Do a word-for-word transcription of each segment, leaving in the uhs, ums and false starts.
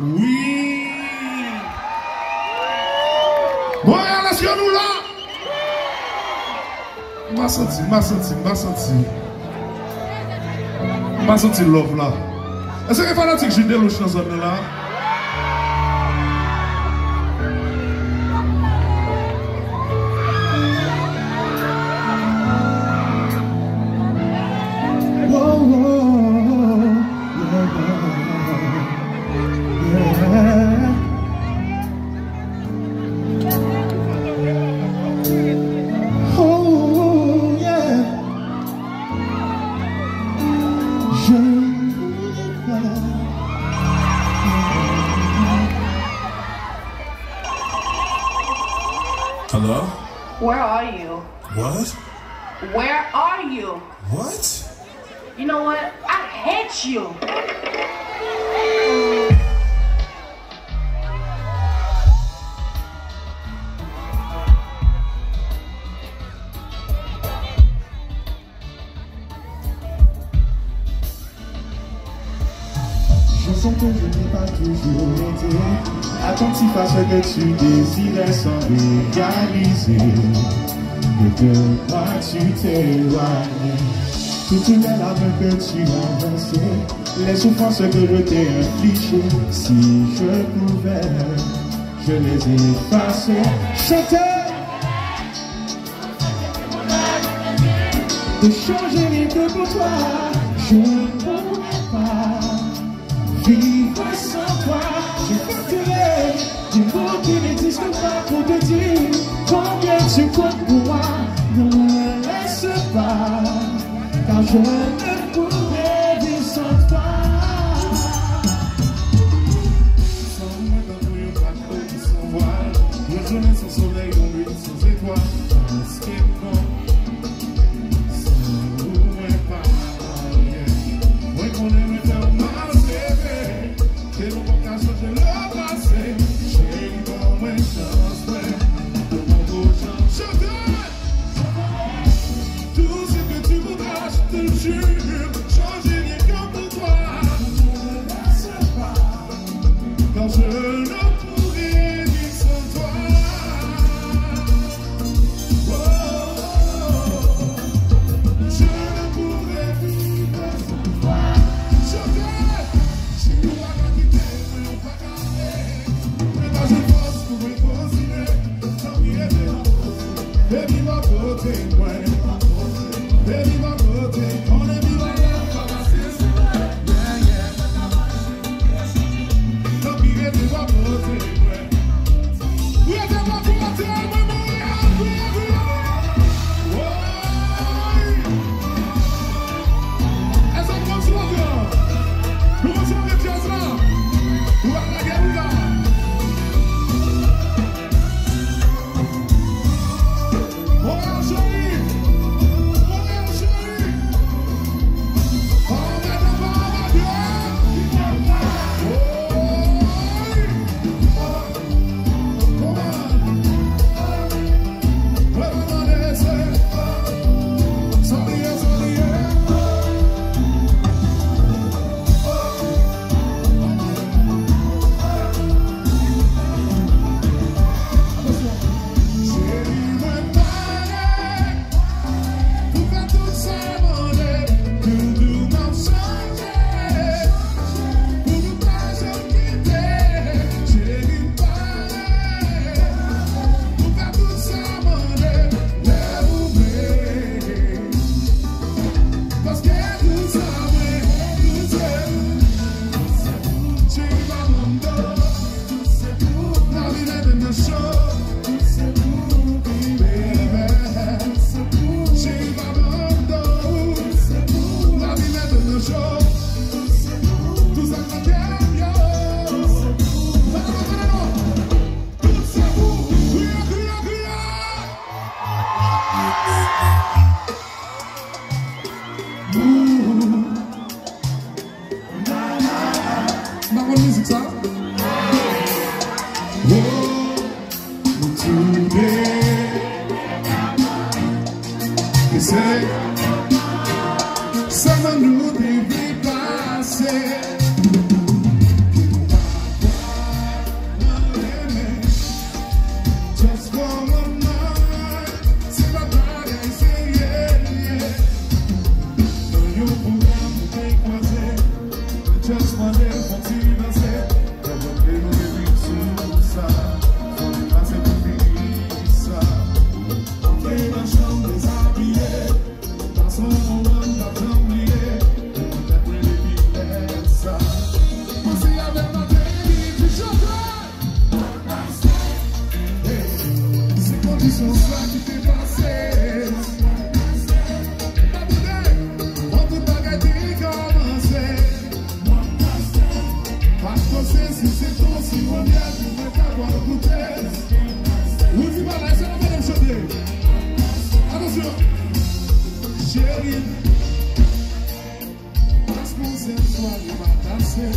Wi! Montréal, èske nou la? M pa santi, m pa santi, m pa santi. M pa santi love la. Èske gen fanatik Jude Delouche nan zòn nan la? Wow, wow, wow, wow. Yeah. Oh, yeah. Je ne voulais pas. Hello? Where are you? What? Where are you? What? You know what? I hate you. Je sais que je n'ai pas toujours été attentif à ce que tu désirais sans réaliser que de moi tu t'éloignais. Toutes les larmes que tu as versées, les souffrances que je t'ai infligées, si je pouvais, je les effacerais. Chantez! De changer rien que pour toi, je ne pourrais pas vivre sans toi. Je partirai des mots qui n'existent pas pour te dire combien tu comptes pour moi. Ne me laisse pas, car je ne pourrais vivre sans toi. San ou mwen tankou yon bato ki san vwal, yon jounen san solèy, yon nwit san zetwal. Paske m konn, san ou mwen pa anyen. Mwen konnen mwen fè w mal, bebe. Ke nou pap ka chanje le pase. Cheri, ban mwen chans mwen, ban mwen chans. Chante! Tout ce que tu voudras, je te le jure, changer rien que pour toi. Car je ne pourrais vivre sans toi. Oh, je ne pourrais vivre sans toi. Je t'aime. Si nou pa ka kite, mwen pa ka ale. Mwen pa jwenn fòs pou mwen kontinye. Tanpri, ede m. Baby, bò kote mwen. Baby, bò kote. On baby, bò kote. Yeah, yeah. Tanpri, rete bò kote mwen. Rete bò kote mwen, Montréal, kriye, kriye. Woy! Èske nou konn slogan? Nou konn slogan djaz la? Nou pa lage nou la. Montréal cheri! Montréal cheri! Anmèt anba anba pye! Woy! Kòman? Mwen pa tande se sa li ye, sa li ye. Paske tout sa mwen, tout se ou. Cheri, pa ban m do. Tout se pou ou. Lavi mete m nan cho. Tout se pou ou, baby. Tout se pou ou. Cheri, pa ban m do. Tout se pou ou. Lavi mete m nan cho. Tout se pou ou. Tout sa k nan kè m yo. Tout se pou ou. Pa nan non, pa nan non. Tout se pou ou. Kriye, kriye, kriye. M pa konn mizik sa. Oh, nou toude. E se, sèlman nou te vle pase. Ke nou pa Just mande l fè yon ti danse. Lè mwen te nou epi sou sa. Fò n pase pou fini sa. Antre nan chanm dezabiye. Fason nou rann pa janm bliye. Mwen te premye epi lè sa. Mwen se avè maten li di chante. Hey, se kondisyon sa ki te pase. Tande, anvan tout bagay te kòmanse. Pas pase si se ton si mwen byen pou mwen ka pral goute. Ou di bagay, se la madanm chante. Atansyon. Cheri. Pas pou sèl swa li pa pase,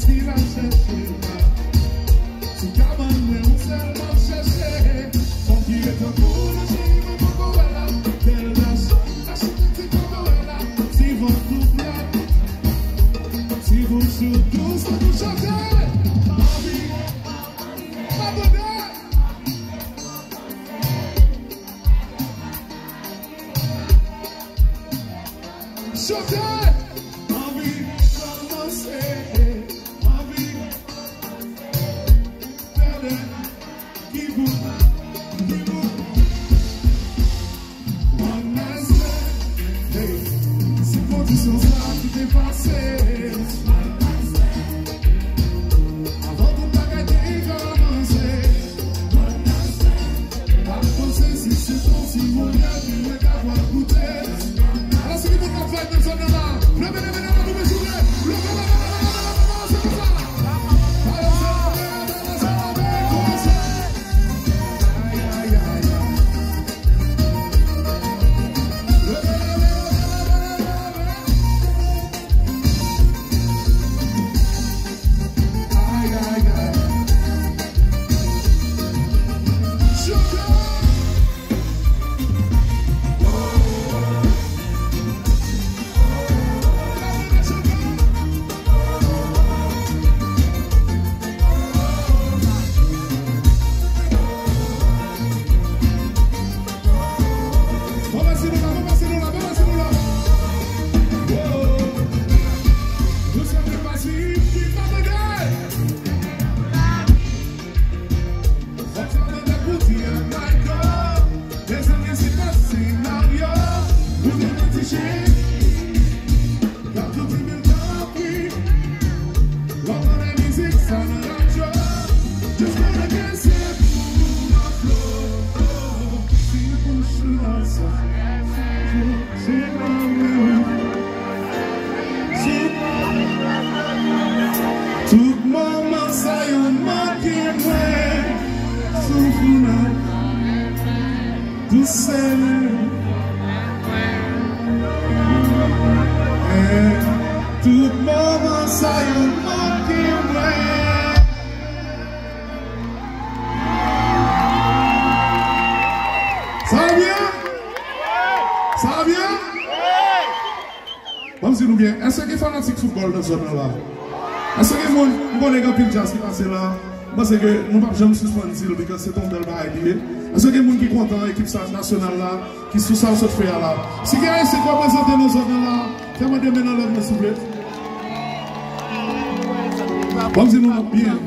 si l ap chèche la. Sou kabann mwen ou sèl m ap chèche. Fòm ki ret tankou nan cheri mwen poko wè la. Bèl gason, achte ti poko wè la. Ti vant nou plat, ti bouch nou dous, tankou chante. Anvi, pa tande. Chante! Anvi kòmanse, anvi fè de ki bout, ki bout. One night stand, hey, se kondisyon sa ki te pase. Avan tout bagay te kòmanse. One night stand. Pa panse si se ton ti monyè ki mwen ka pral goute. Alò, si gen moun k ap vibe nan zòn nan la, leve, leve, leve, leve, souple. Leve, leve, leve, leve, leve, se konsa. Balanse, balanse, kòmanse. Ay, ay, ay, ay. Leve, leve, leve, leve, leve. Ay, ay, ay. Chante! Bon, mèsi nou la, bon, mèsi nou la, bon, mèsi nou la. Wow. Nou se pil pasi, ki pa tande. Fòk sa tande pou di an Michael. Mezanmi, se pa senaryo. Pou di mwen ti cheri. Gad tout di mil tanpri. Lòt nan mizik sa nan radyo. Just wanna dance pou nou nan flow. Si bouch nou sa. Se pa mwen. Se pa mwen. Tout moman sa yo manke mwen. Souf nan. Dousè. Eh, tout moman sa yo manke mwen. Sa va byen? Sa va byen? Ban m di nou byen, èske gen fanatik foutbòl nan zòn nan la? Èske gen moun, m konnen gen anpil djaz ki pase la, m panse ke nou p ap janm sispann di l, because se t on bèl bagay li ye. Èske gen moun ki kontan ekip sa nasyonal la, ki sou sa l sot fè a la? Si gen Ayisyen k reprezante nan zòn nan la, fè mwen de men nan lè mwen, souple. Ban m di nou byen,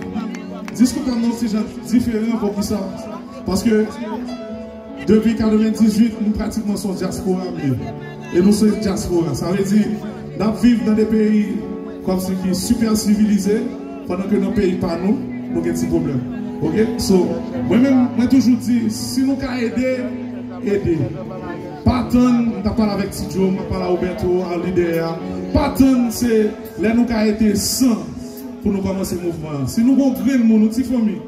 diskou pa m nan yon ti jan diferan, poukisa? Paske depi katrevendizuit, nou pratikman se yon dyaspora, m ye. E nou se dyaspora. Sa vle di, n ap viv nan de peyi kòmsi ki sipè sivilize, pandan ke nan peyi pa nou, nou gen ti pwoblèm. Oke? So, mwen menm, mwen toujou di, si nou ka ede, ede. Pa tann, m t ap pale avèk Ti Djo, m ap pale a Roberto, a lidè a. Pa tann se lè nou ka ete san pou nou kòmanse mouvman an. Si nou gon grenn moun, yon ti fanmi,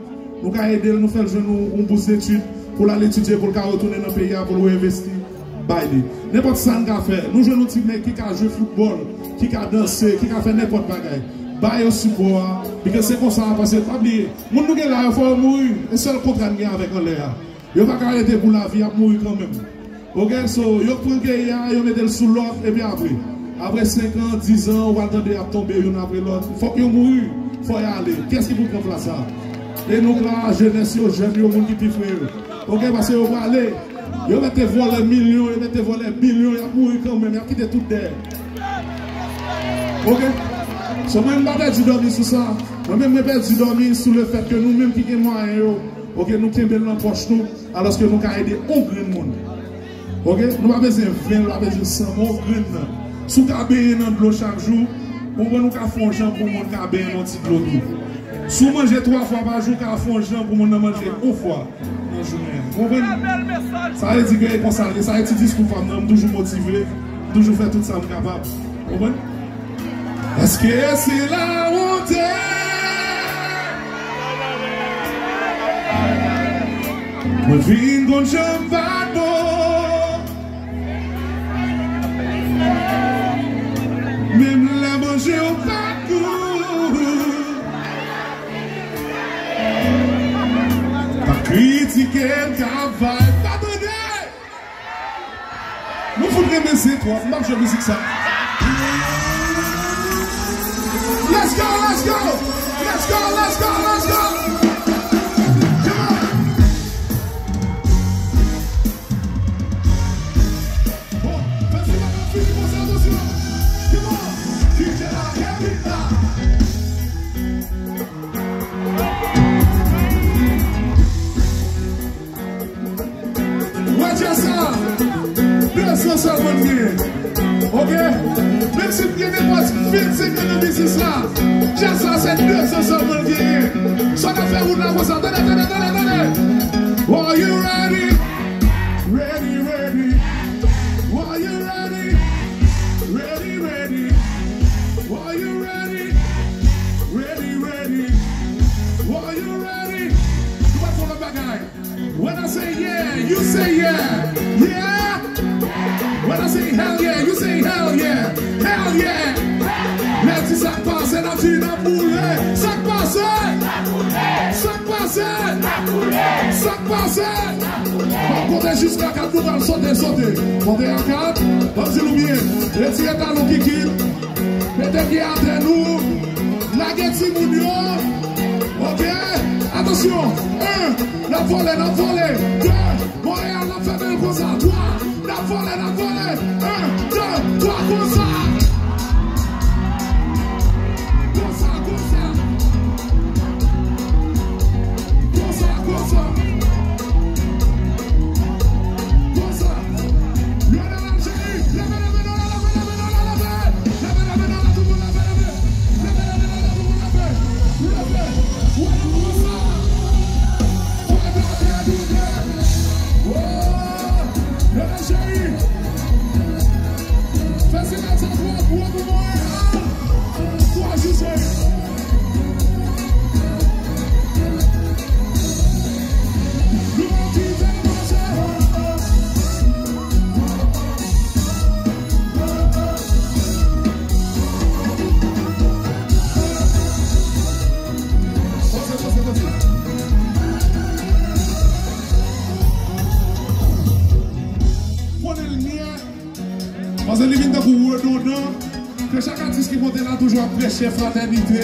nou ka ede l, nou fè l jwenn yon, yon bous detid pou l al etidye, pou l ka retounen nan peyi a, pou l reinvesti, bay li. Nenpòt sa n ka fè, nou jwenn yon ti nèg ki ka jwe foutbòl, ki ka danse, ki ka fè nenpòt bagay. Ba yo sipò a, because se konsa, paske pa bliye, moun nou gen la yo, fò yo mouri. E sèl kontra n gen avèk anlè a. Yo pa ka rete pou lavi, y ap mouri kanmenm. Oke, so, yo pran geyi a, yo mete l sou lòk, epi apre, apre senk an, diz an, w al tande y ap tonbe youn apre lòt. Fòk yo mouri, fò y ale. Kiyès ki pou pran plas sa? E nou k la, jenès yo, jèn yo, moun ki pi fre yo. Oke, paske yo prale. Yo mèt te vòlè milyon, yo mèt te vòlè bilyon, y ap mouri kanmenm, y ap kite tout dèyè. Oke? So, mwen, m pa pèdi dòmi sou sa. Mwen menm, mwen pèdi dòmi sou lefèt ke nou menm ki gen mwayen yo, oke, nou kenbe l nan pòch nou, alòske nou ka ede yon grenn moun. Oke? Nou pa bezwen ven, nou pa bezwen san, men yon grenn nan. Si w ka benyen nan dlo chak jou, ou konprann, ou ka fè yon jan pou moun ka benyen nan yon ti dlo tou. Si w manje twa fwa pa jou, ka fè yon jan pou moun nan manje yon fwa nan jounen an. Ou konprann? Sa vle di ke e konsa l ye. Sa e ti diskou pa m nan, m toujou motive, m toujou fè tout sa m kapab. Ou konprann? Èske se lawonte? Mwen vin konn jan m pa bon. Menm lè manje w pa gou. Pa kritike m travay, pa tande. Nou fout renmen zen twòp, m ap jwe mizik sa. Let's go, let's go! Let's go, let's go, let's go! Come on! Bon, fè si la fini konsa, attention! Come on! D J la, kèm vit la! Wè djaz sa, de san sèlman l genyen. Oke? Menm si m gen nenpòt vennsenk an nan biznis la, djaz sa se de san sèlman l genyen. Sa n ap fè wout la konsa. Tande, tande, tande, tande. Are you ready? Ready, ready. Are you ready? Ready, ready. Are you ready? Ready, ready. Are you ready? Nou pral fè yon lòt bagay. When I say yeah, you say yeah. Yeah. When I say hell yeah, you say hell yeah. Hell yeah. Lè di sa k pase, n ap di n ap boule. Sa k pase? Sa k pase? Sa k pase? M ap konte jiska kat, nou pral sote, sote. Konte a kat, m ap di nou byen. Retire talon kikit. Mete pye atè nou. Lage timoun yo. Oke? Atansyon. En, n ap vole, n ap vole. De, Montréal, n ap fèmen l konsa. Twa, n ap vole, n ap vole. En, de, twa, konsa. Konsa, konsa. Konsa, konsa. Konsa. Leve la, cheri. Leve, leve, leve, leve, leve, leve, leve. Leve, leve, leve, leve, tout moun leve, leve. Leve, leve, leve, tout moun leve. Leve. Wè, konsa. Fè gate doutè. Oh. Leve, cheri. Fè silans pou, pou, pou mwen. Twa jou, cheri. Konnen l nye. Paske li vin tankou redondan. Ke chak atis ki monte la toujou ap preche fratènite,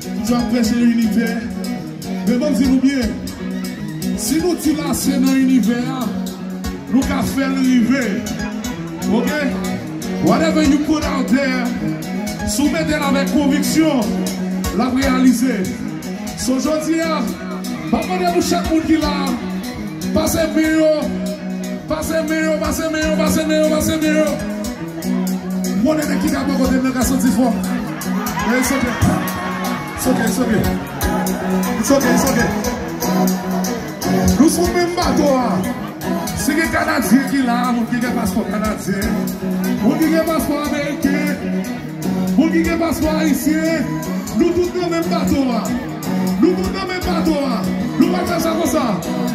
toujou ap preche inite. Men ban m di nou byen, si nou di l ase nan inivè a, nou ka fè l rive. Oke? Whatever you put out there, si w mete l avèk konviksyon, l ap reyalize. So, jodi a, m ap mande pou chak moun ki la, pase men yo, pase men yo, pase men yo, pase men yo, pase men yo. M konnen nèg ki ka bò kote m nan ka santi fò. Men it's okay. It's okay, it's okay. It's okay, it's okay. Nou sou menm bato a. Si gen Kanadyen ki la, moun ki gen paspò kanadyen, moun ki gen paspò ameriken, moun ki gen paspò ayisyen, nou tout nan menm bato a. Nou tout nan menm bato a. Nou pral fè sa konsa.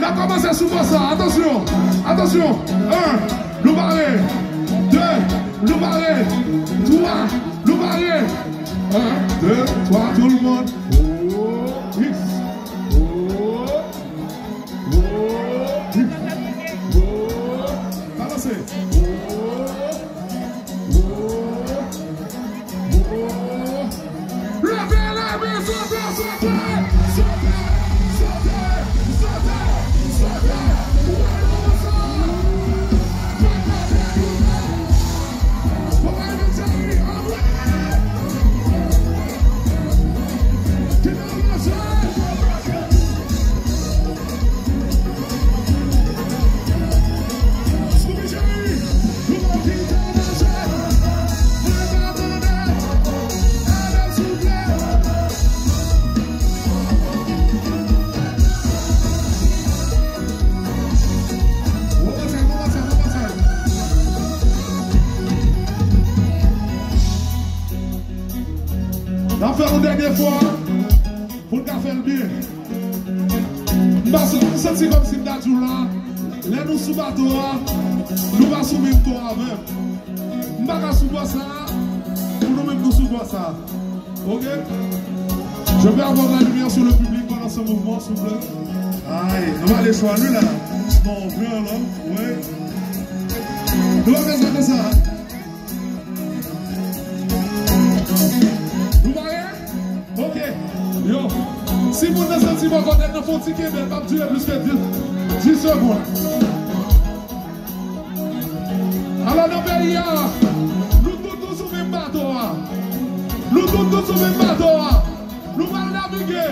N ap kòmanse sou bò sa. Atansyon. Atansyon. En, nou pare. De, nou pare. Twa, nou pare. En, de, twa, tout le monde. Oh, yes. Oh. Balanse. Leve, leve, sote, sote. Sote, sote, sote, sote. Ou pa nan sa. Ou pa nan sa. Ou pa nan sa. N ap fè l yon dènye fwa pou n ka fè l byen. M pa sou, m santi kòmsi m ta di w la, lè nou sou bato a, nou pa sou menm ton avè m. M pa ka sou bò sa a, pou nou menm nou sou bò sa a. Ok? Je vais avoir la lumière sur le public pendant ce mouvement, s'il vous plaît. Ay, nou pa ale sou li la. Non, vre la, wi. Nou pa fè sa konsa. Nou pare? Ok. Yo. Si moun nan santi bò kòtèt nan fè yon ti kenbe l, p ap dire plis ke dis, dis segonn. Alò, nan peyi a, nou tout nou sou menm bato a. Nou tout nou sou menm bato a. Nou pral navige.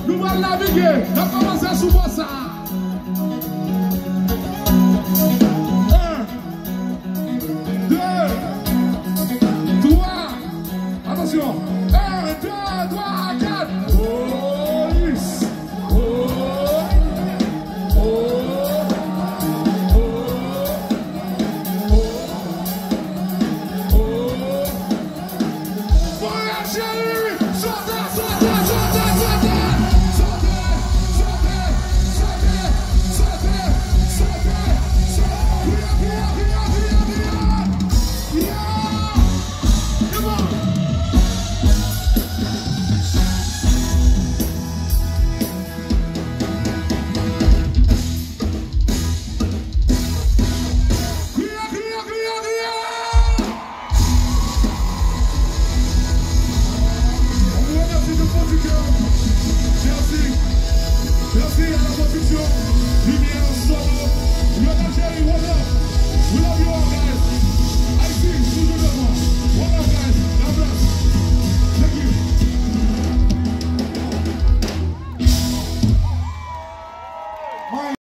Nou pral navige. N ap kòmanse sou bò sa a. En, de, twa. Atansyon. En, de, twa, kat. Oh, yes. Oh, oh, oh, oh, oh. Voyage!